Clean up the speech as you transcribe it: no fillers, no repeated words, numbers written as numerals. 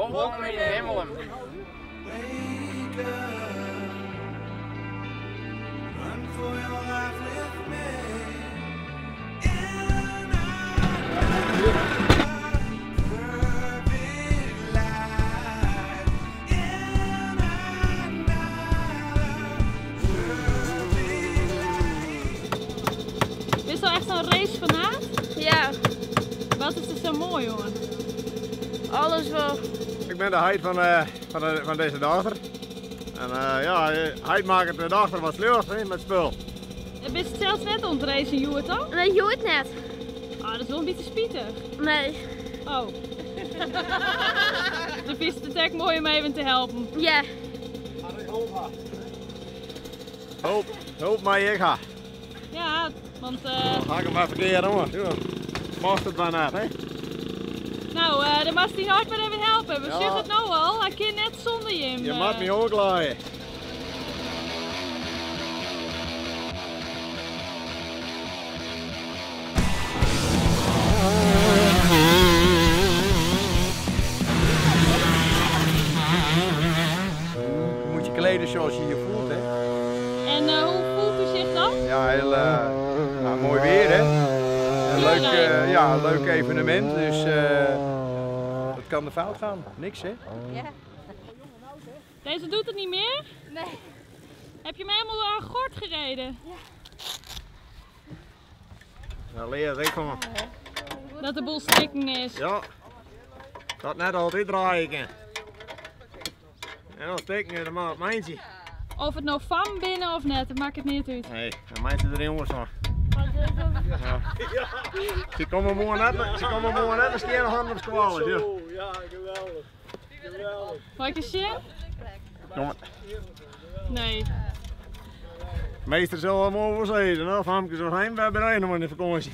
Wolkom yn Himmelum. Bist al echt zo'n racefanaat? Ja. Wat is er zo mooi hoor? Alles wel. Ik ben de heit van deze dochter. En ja, hij maakt de dochter wat sleur met het spul. En ben je zelfs net aan het racen, Joert, toch? Nee, Joert net. Ah, dat is wel een beetje spietig. Nee. Oh. De vis is het mooi om even te helpen. Ja. Hulp, hulp mij, ik ga. Ja, want... Ga ik hem maar verkeerd, hoor. Mocht het maar naar, hè? Nou, dan mag hij nooit meer even helpen. We ja. Zeggen het nou al, hij kan net zonder je. Je maakt me ook laaien. Je moet je kleden zoals je je voelt, hè. En hoe voelt u zich dan? Ja, heel nou, mooi weer, hè. Een leuk, ja, een leuk evenement, dus dat kan de fout gaan. Niks, hè? Ja. Deze doet het niet meer? Nee. Heb je hem helemaal aan gort gereden? Ja. Nou, leer ik van. Dat de boel stikken is. Ja. Dat net altijd draaien kan. En dan stikken er maar op mijntje. Of het nou van binnen of net, dat maakt het niet uit. Nee, dan maakt het er jongens van. Ja. Ze komen morgen net, ze komen morgen net een keer nog op school. Ja. Ja, geweldig. Geweldig. Mag ik eens zien? Kom maar. Nee. Meester zal wel mogen zeggen, hè? Famke zo heen, we hebben er nog in de vakantie.